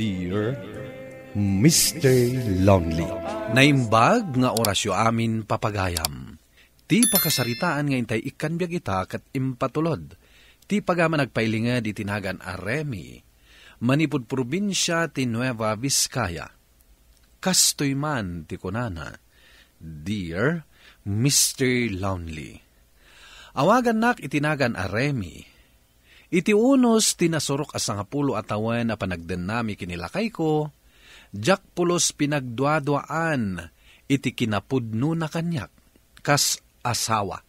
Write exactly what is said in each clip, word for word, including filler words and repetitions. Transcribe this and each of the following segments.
Dear Mister Lonely. Naimbag nga orasyo amin, papagayam. Ti pakasaritaan nga intay ikkan biag ita ket impatulod ti pagayam a nagpailinged iti nagan a Remy, manipud probinsia ti Nueva Vizcaya. Kastoy man ti kunana, "Dear Mister Lonely, awagannak iti nagan a Remy. Iti unos ti nasurok a sangapulo a tawen a panagdennami ken ni lakayko, diak pulos pinagduaduaan iti kinapudnona kaniak kas asawa.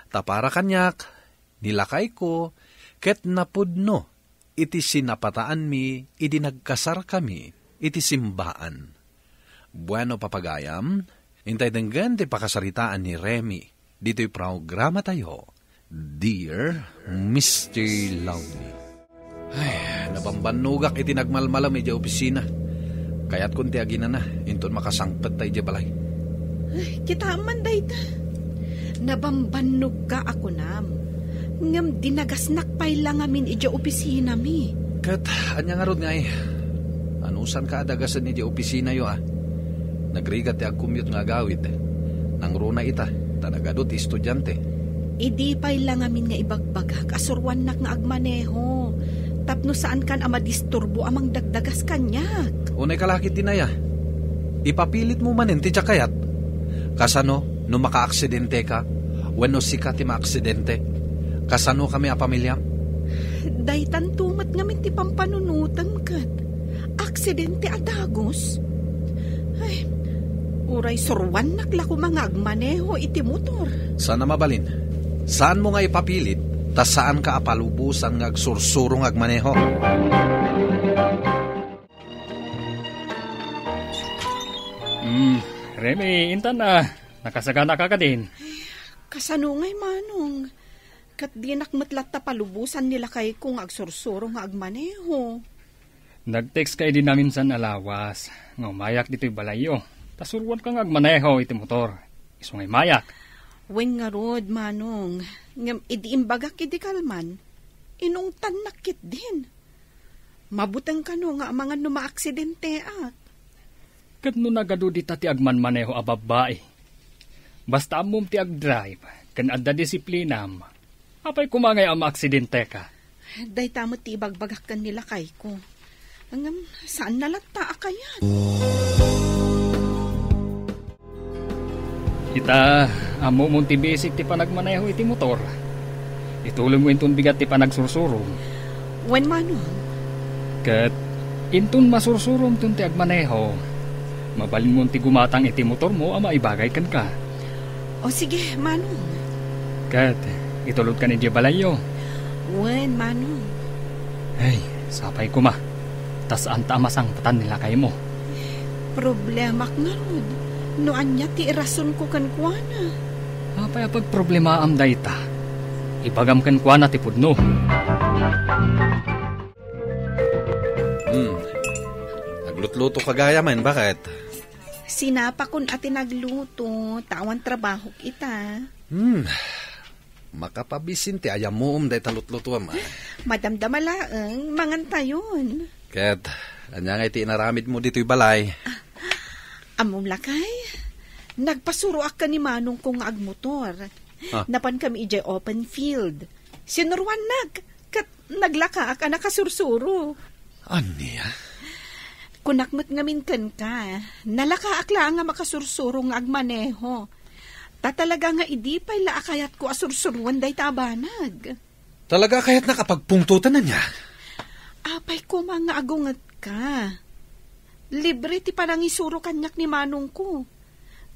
Ta para kaniak, ni lakayko ket napudno iti sinapataanmi idi nagkasarkami iti simbaan." Bueno, papagayam, intay denggen ti pakasaritaan ni Remy ditoy programatayo, Dear Mister Lonely. Ay, nabambannogak iti nagmalmalam idiay opisina. Kayatkon ti aginana, inton makasangpet ta idiay balay. Ay, kitaem man dayta. Nabambannogka a kunam. Ngem dinagasnak pay la ngamin idiay opisinami. Ket ania ngarud ngay? Anusanka a dagasen idiay opisinayo a? Nagrigat ti agcommute nga agawid. Nangruna ita, ta nagadu ti estudiante. Idi pay la ngamin nga ibagbagak a suruannak nga agmaneho, tapno saankan a madisturbo a mangdagdagas kaniak. Unay ka la ketdin aya. Ipapilitmo manen ti diak kayat. Kasano no makaaksidenteka? Wenno sika ti maaksidente? Kasanokami a pamiliam? Daytanto met ngamin ti pampanunotem ket aksidente a dagus? Ay, uray suruannak la koma nga agmaneho iti motor. Saan a mabalin. Saanmo nga ipapilit, ta saanka a palubosan nga agsursuro nga agmaneho. Hmm, Remy, intan a, nakasaganaka kadin. Kasano ngay, Manong? Ket dinak met latta palubosan ni lakayko nga agsursuro nga agmaneho. Nag-text ka idi naminsan a lawas nga umayak ditoy balayyo, ta suruanka nga agmaneho iti motor. Isu nga imayak. Wen ngarud, Manong, ngem idi imbagak idi kalman, inungtannak ketdin. Mabuteng kano nga amangan no maaksidenteak. Ket no nagadu dita ti agmanmaneho a babbai, basta ammom ti agdrive ken adda disiplinam, apay koma ngay a maaksidenteka? Dayta met ti ibagbagak ken ni lakayko. Ngem, saanna latta a kayat. Ita, ammom ti bisik ti panagmaneho iti motor. Itulongmo inton bigat ti panagsursurom. Wen, Manong. Ket inton masursuromton ti agmaneho, mabalinmon ti gumatang iti motormo a maibagay kenka. O sige, Manong. Ket itulodkan idiay balayyo. Wen, Manong. Ay, sapay koma. Ta saanta a masangpetan ni lakaymo. Problemak ngarud no ania ti irasonko kenkuana. Apay a pagproblemaam dayta? Ibagam kenkuana ti pudno. Hmm. Naglutluto ka gayam, baket? Sinapakon a ti nagluto, ta awan trabahok ita. Hmm. Makapabisin ti ayamuom dayta lutlutuam, a. Madamdama laeng, mangantayon. Ket, ania ngay ti inaramidmo ditoy balay? Ammom lakay, nagpasuroak ken ni manongko nga agmotor. Ah. Napankami idiay open field. Sinuruannak, ket naglakaak a nakasursuro. Ania? Kunak met ngamin kenka, nalakaak laeng a makasursuro nga agmaneho. Ta talaga nga idi pay la a kayatko a sursuroen dayta a banag. Talaga a kayatnak a pagpungtoten, ania? Apay koma nga agungetka. Libre ti panangisuro kaniak ni manongko.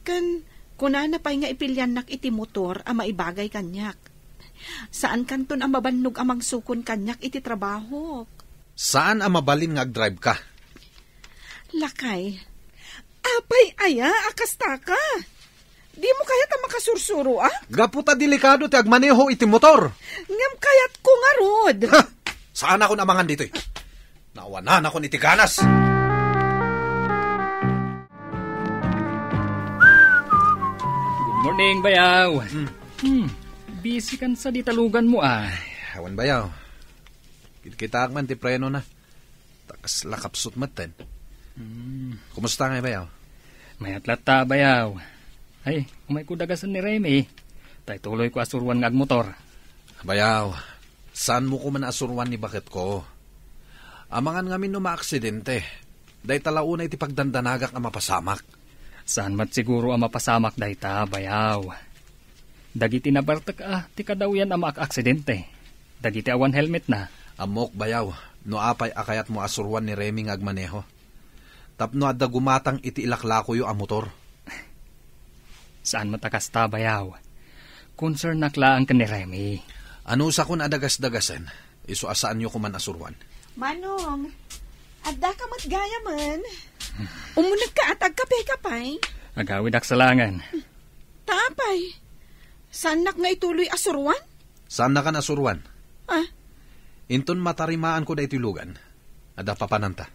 Ken kunana pay nga ipiliannak iti motor a maibagay kaniak. Saankanton a mabannog a mangsukon kaniak iti trabahok. Saan a mabalin nga agdrive-ka? Lakay, apay aya a kastaka? Dimo kayat a makasursuro, a? Gapu ta delikado ti agmaneho iti motor. Ngem kayatko ngarud. Ha! Saanakon a mangan ditoy. Nawanan akon iti ganas. Good morning, bayaw. Hmm. Hmm, busy kan sa di talugan mo, a. Awan, bayaw. Kitkitaak man ti preno na. Ta Kasla kapsut metten. Hmm. Kumusta ngay, bayaw? Mayat latta, bayaw. Ay, umayko dagasen ni Remy. Tay tuloyko a suruan nga agmotor. Bayaw, saanmo koma a suruan ni baketko. Amangan ngamin no maaksidente. Dayta la unay ti pagdandanagak a mapasamak. Saan met siguro a mapasamak dayta, bayaw. Dagiti nabartek a ti kadawyan a maak-aksidente. Dagiti awan helmetna. Ammok, bayaw, no apay a kayatmo a suruan ni Remy nga agmaneho. Tapno adda gumatang iti ilaklakoyo a motor. Saan met a kasta, bayaw. Concernnak laeng ken ni Remy. Anusakon a dagasdagasen, isu a saanyo koman a suruan. Manong, adda ka met gayamen. Umunegka a tagkapeka pay. Agawidak sa langen. Ta apay, saannak nga ituloy a suruan? Saannakan a suruan. Ah? Inton matarimaanko daytoy lugan, adda papananta.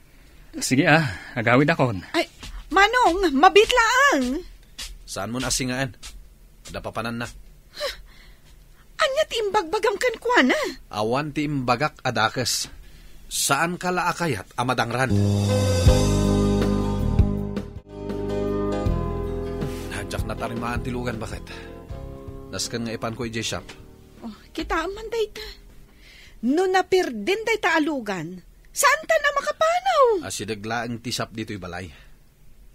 Sige, ah, agawidakon. Ay, Manong, mabiit laeng. Saanmon a singaen? Adda papananna. Ania ti imbagbagam kenkuana? Awan ti imbagak a dakes. Saanka la a kayat a madangran. Diak natarimaan ti lugan, baket. Nasken nga ipanko idiay shop. Oh, kitaem man dayta. No naperdin dayta a lugan, saantan a makapanaw. Asideg laeng ti shop ditoy balay.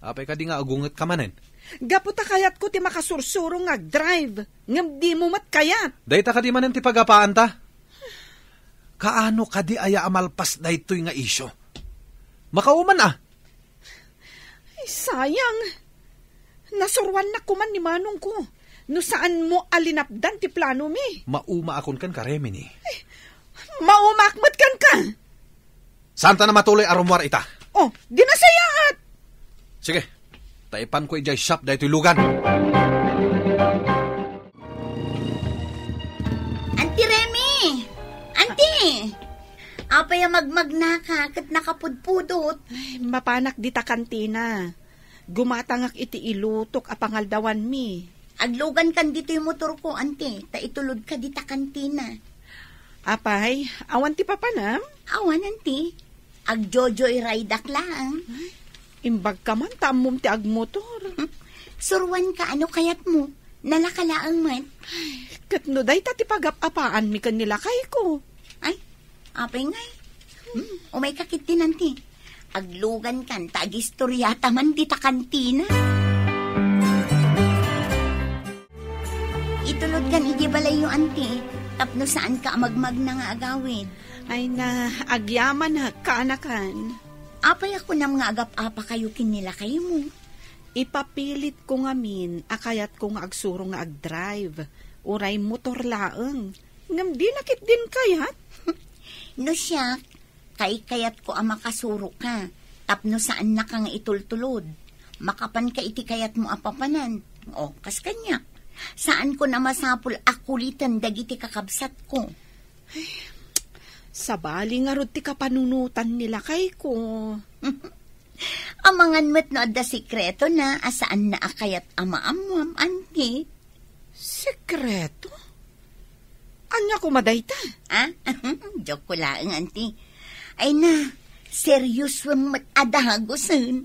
Apay kadi nga agungetka manen? Gapu ta kayatko ti makasursuro nga agdrive, ngem dimo met kayat. Dayta kadi manen ti pagapaanta? Kaano kadi aya a malpas daytoy nga isyu? Makauman a. Ay, sayang. Nasuruannak koman ni manongko no saanmo a linapdan ti planomi. Maumaakon kenka, Remini. Maumaak met kenka. Saanta a matuloy a rummuar ita? Oh, di nasayaat. Sige, ta ipanko idiay shop daytoy lugan. Anti Remy! Anti! Apay a magmagnaka ket nakapudpudot? Ay, mapanak dita kantina. Gumatangak iti ilutok a pangaldawanmi. Aglugankan ditoy motorko, anti, ta itulodka dita kantina. Apay, awan ti papanam? Awan, anti. Agjojoyride-ak laeng. Ay, imbagka man ta ammom ti agmotor. Suruanka, ano kayatmo? Nalaka laeng met. Ay, ket no dayta ti pagap-apaanmi ken ni lakayko. Ay, apay ngay. Hmm, umayka ketdin, anti. Aglugankan ta agistoriata man dita kantina. Itulodkan idiay balayyo, anti, tapno saanka a magmagna nga agawid. Ay na, agyamanak, kaanakan. Apay a kunam nga agap-apakayo ken ni lakaymo? Ipapilitko ngamin a kayatko nga agsuro nga agdrive, uray motor laeng. Ngem dina ketdin kayat? No siak, kaykayatko a makasuroka, tapno saannaka nga itultulod. Makapanka iti kayatmo a papanan. O, kas kaniak, saanko a masapul a kuliten dagiti kakabsatko. Ay, sabali ngarud ti kapanunotan ni lakayko. Amangan met no adda sekretona a saanna a kayat a maammuam, anti. Sekreto? Ania koma dayta? Ah? Joke ko laeng, anti. Ay na, serioso met a dagusen.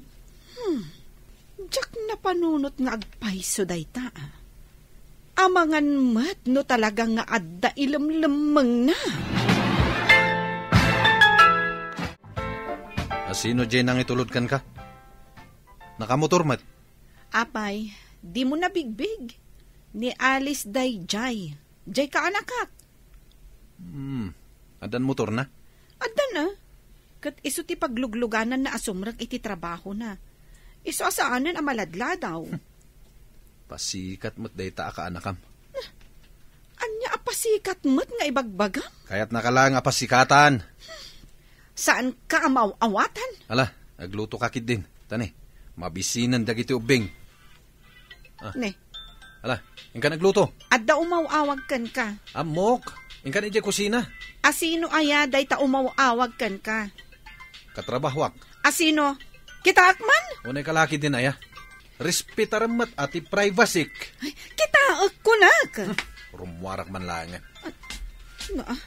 Hmm. Diak napanunot nga agpayso dayta, ah. Amangan met no talaga nga adda ilemlemmengna. A, sino diay nangitulod kenka? Nakamotor met. Apay, dimo nabigbig. Ni Alice daydiay. Diay kaanakak. Hmm. Addan motorna? Addan, ah. Ket isu ti pagluglugananna a sumrek iti trabahona. Isu a saanen a maladladaw. Pasikat met dayta a kaanakam. Ania a pasikat met nga ibagbagam? Kayatnaka laeng a pasikatan. Saanka a maaw-awatan? Ala, aglutoka ketdin. Ta ne, mabisinen dagiti ubbing. Ah. Ne. Ala, inka nagluto. Adda umaw-awag kenka. Ammok, inka idiay kusina. Asino aya dayta umaw-awag kenka? Katrabahoak. Asino? Kitaek man? Unay kalaki din aya. Respetarem met a ti privacyk. Ay, kitaek kunak. Hmm, rummuarak man laeng. Na, ah.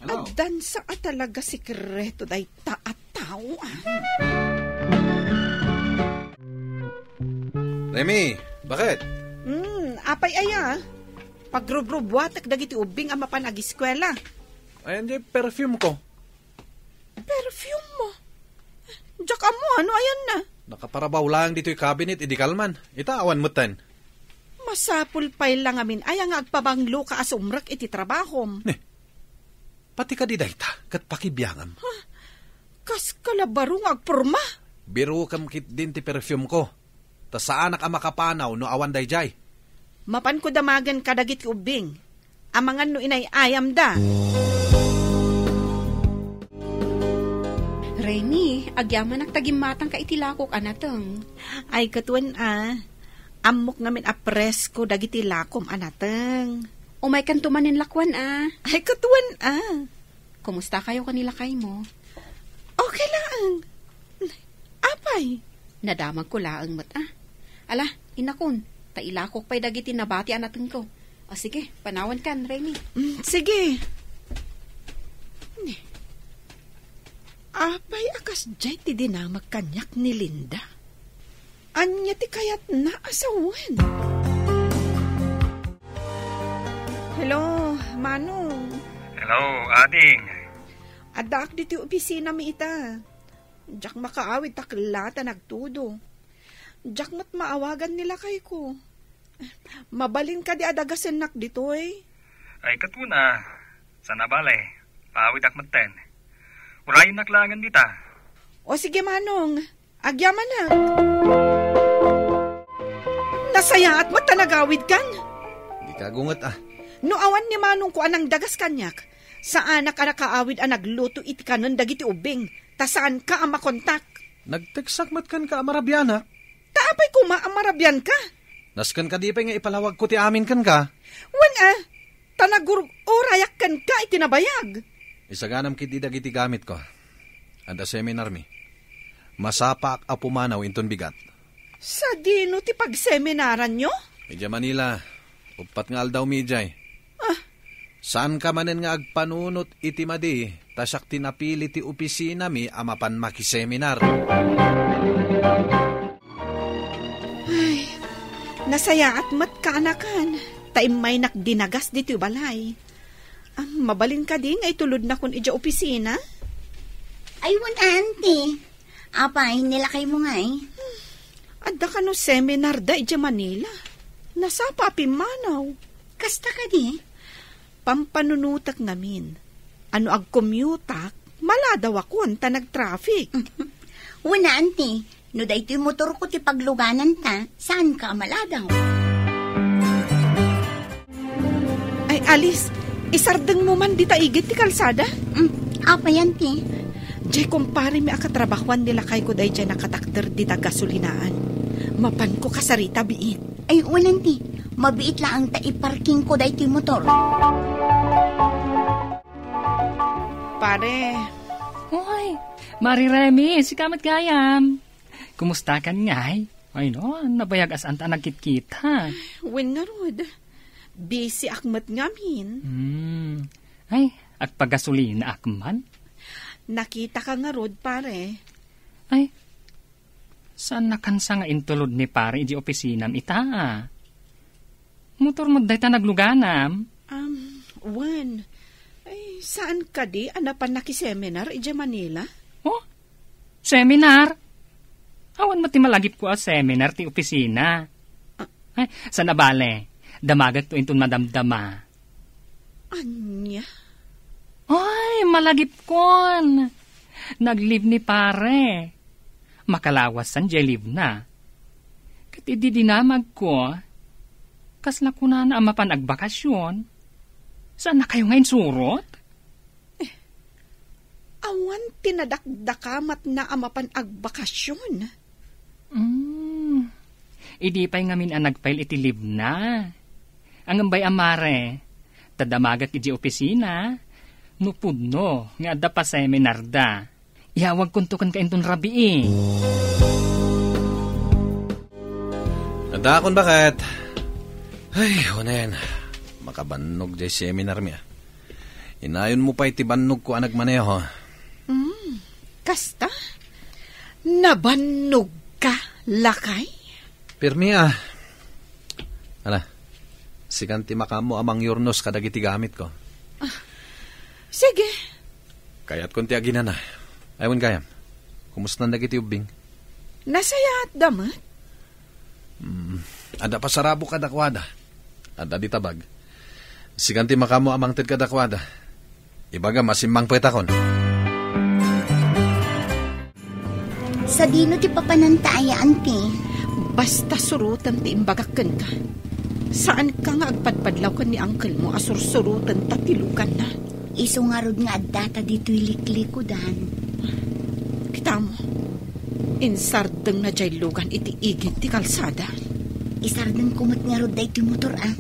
Hello. Addan sa a talaga sekreto dayta a tao, ah. Remy, bakit? Hmm, apay aya? Pagrubrubuatek dagiti ubbing a mapan agiskuela. Ayan di perfume ko. Perfume mo? Diak ammo, ano ayan na? Nakaparabaw lang ditoy cabinet, idi kalman. Ita, awan metten. Masapul pay la ngamin aya nga agpabanglo ka a sumrek iti trabahom. Ne, pati kadi dayta, ket pakibiangam. Ha? Kas kalabaro nga agporma? Birukam ketdin ti perfume ko. Ta saanak a makapanaw no awan dayjay. Mapanko damagen kadagiti ubbing. Amangan no inay-ayamda. Remy, agyamanak ta gimmatangka iti lakok a nateng. Ay, ket wen a. Ammok ngamin a presko dagiti lakom a nateng. Umaykanto manen lakuan a. Ay, ket wen a. Kumusta kayo ken ni lakaymo? Okay laeng. Apay? Nadamagko laeng met a. Ala, inakon, ta ilakok pay dagiti nabati a natengko. O sige, panawankan, Remy. Mm, sige. Apay a kasdiay ti dinamag kaniak ni Linda? Ania ti kayatna a sawen? Hello, Manong. Hello, ading. Addaak ditoy opisinami ita. Diak makaawid ta kella ta nagtudo. Diak met maawagan ni lakayko. Mabalin kadi a dagasennak ditoy? Ay, ket wen a. Saan a bale, paawidak metten. Urayennak laengen dita. O sige, Manong. Agyamanak. Nasayaat met ta nagawidkan. Dika gunget a. No awan ni Manongko a nangdagas kaniak, saanak a nakaawid a nagluto iti kanen dagiti ubbing, ta saanka a makontak. Nagteksak met kenka a marabianak. Ta apay koma a marabianka? Nasken kadi pay nga ipalawagko ti amin kenka? Wen a, ta nagur-urayak kenka iti nabayag. Isaganam ketdi dagiti gamitko. Adda seminarmi. Masapaak a pumanaw inton bigat. Sadino ti pagseminaranyo? Idiay Manila. Uppat nga aldawmi idiay. Ah. Saanka manen nga agpanunot iti madi, ta siak ti napili ti opisinami a mapan makiseminar. Ay, nasayaat met kaanakan, ta immaynak dinagas ditoy balay. Ah, mabalin kadi nga itulodnakon idiay opisina? Ay, wen, auntie. Apay, ni lakaymo ngay? Adda kano seminar da idiay Manila. Nasapa a pimmanaw. Kasta kadi? Pampanunotek ngamin. Ano agcommuteak, maladawakon ta nagtraffic. Wen, auntie, no daytoy motorko ti paglugananta, saanka a maladaw? Ay, Alice, isardengmo man dita igid ti kalsada? Mm, apay, auntie? Diay kumparemi a katrabahoan ni lakayko daydiay nakatakder dita gasolinaan. Mapanko kasarita biit. Ay, wen, auntie. Mabiit laeng ta iparkingko daytoy motor. Pare. Hoy, Mari Remy, sika met gayam. Kumusta kan ngay? Ay no, nabayag a saanta a nagkitkita. Wen ngarud, busy ak met ngamin. Hmm. Ay, agpagasolina ak man. Nakita ka ngarud, pare. Ay, saan nakansa nga intulod ni pare idiay opisinam ita? Motor met dayta nagluganam? Um, wen. Ay, saan kadi a napan nakiseminar idiay Manila? Oh? Seminar? Awan met ti malagipko a seminar ti opisina. Ah. Ay, saan a bale. Damagekto inton madamdama. Ania? Ay, malagipkon. Nag-leave ni pare. Makalawasan diay leave na. Ket idi dinamagko, kasla kunana a mapan agbakasyon. Saannakayo nga insurot? Eh, awan ti nadakdakamatna a mapan agbakasyon. Mm. Idi pay ngamin a nag-file iti leave na. Ngem bay a mare, ta damagek idiay opisina, no pudno nga adda pa-seminar da. Iyawagkonto kenka inton rabii. Adakon baket. Ay, unen. Makabannog diay seminar mi, ah. Inayonmo pay ti bannogko a nagmaneho. Hmm, kasta? Nabannogka, lakay? Pirmi a. Ala, sikan ti makaammo a mangyurnos kadagiti gamitko. Sige. Kayatkon ti aginana. Ay, wen gayam. Kumustan dagiti ubbing? Nasayaatda met. Hmm, adda pasarabok kadakuada. Adda di tabag. Sikan ti makaammo a mangted kadakuada. Ibagam a simmangpetakon. Sadino ti papananta aya, anti? Basta surotem ti imbagak kenka. Saanka nga agpadpadlaw ken ni angkelmo a sursurotenta ti luganna. Isu ngarud nga addata ditoy liklikudan. Kitamo, insardengna jay lugan iti igid ti kalsada. Isardengko met ngarud daytoy motor, a?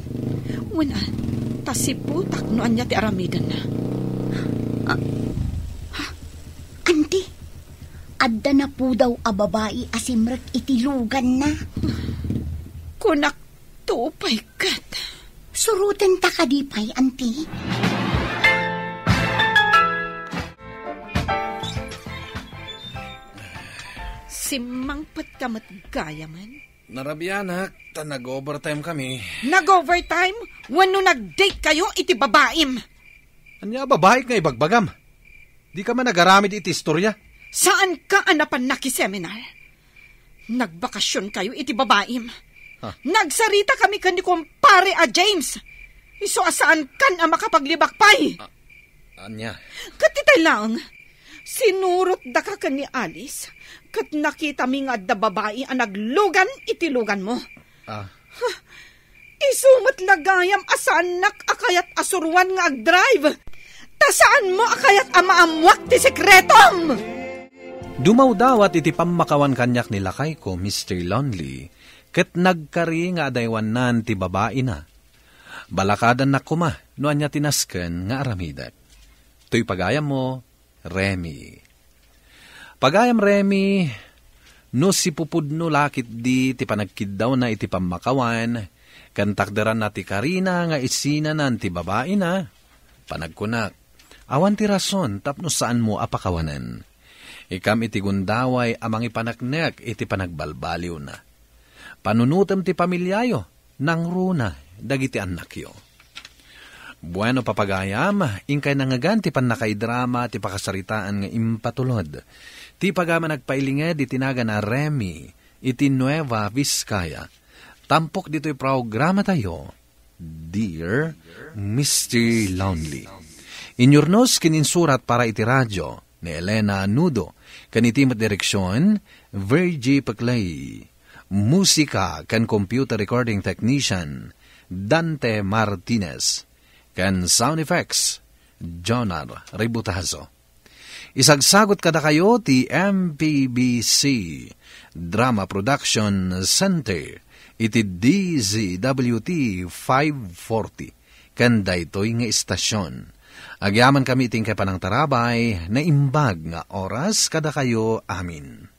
Wen, a, ta siputak no ania ti aramidenna. A, ha? Anti, adda napudaw a babai a simrek iti luganna. Kunak to pay ket. Surotenta kadi pay, anti? Simmangpetka met gayamen? Narabianak, ta nag-overtime kami. Nag-overtime? Wenno nag-date kayo iti babaim? Ania a babaik nga ibagbagam? Dika man agaramid iti istorya. Saanka a napan nakiseminar? Nagbakasyon kayo iti babaim. Ha? Nagsarita kami ken ni kumpare a James. Isu a saankan a makapaglibak pay. A-, ania? Ket itay laeng, sinurotdaka ken ni Alice, ket nakitami nga adda babai a naglugan iti luganmo. Ah. Huh, isu met la gayam a saannak a kayat a suruan nga agdrive. Ta saanmo a kayat a maammuak ti sekretom! Dumawdawat iti pammakawan kaniak ni lakayko, Mister Lonely, ket nagkari nga adaywannan ti babaina. Balakadannak koma no ania ti nasken nga aramidek. Toy pagayammo, Remy. Pagayam Remy, no sipupudno la ketdi ti panagkiddawna iti pammakawan, ken takderanna ti karina nga isinanan ti babaina, panagkunak, awan ti rason tapno saanmo a pakawanen. Ikam iti gundaway a mangipaneknek iti panagbalbaliwna. Panunotem ti pamiliayo, nangruna dagiti annakyo. Bueno, papagayam, inkay nangngegan ti pannakaidrama ti pakasaritaan nga impatulod. Ti pagayam a nagpailinged iti nagan a Remy iti Nueva Vizcaya. Tampok ditoy programatayo, Dear Mister Lonely. Inyurnos ken insurat para iti radio ni Elena Nudo, ken iti met direksion, Virgie Peclay. Musika ken computer recording technician, Dante Martinez. Ken sound effects, Jonar Ributazo. Isagsagut kadakayo ti M P B C Drama Production Center iti D Z W T five forty ken daytoy nga istasion. Agyamankami iti inkay panangtarabay, naimbag nga oras kadakayo amin.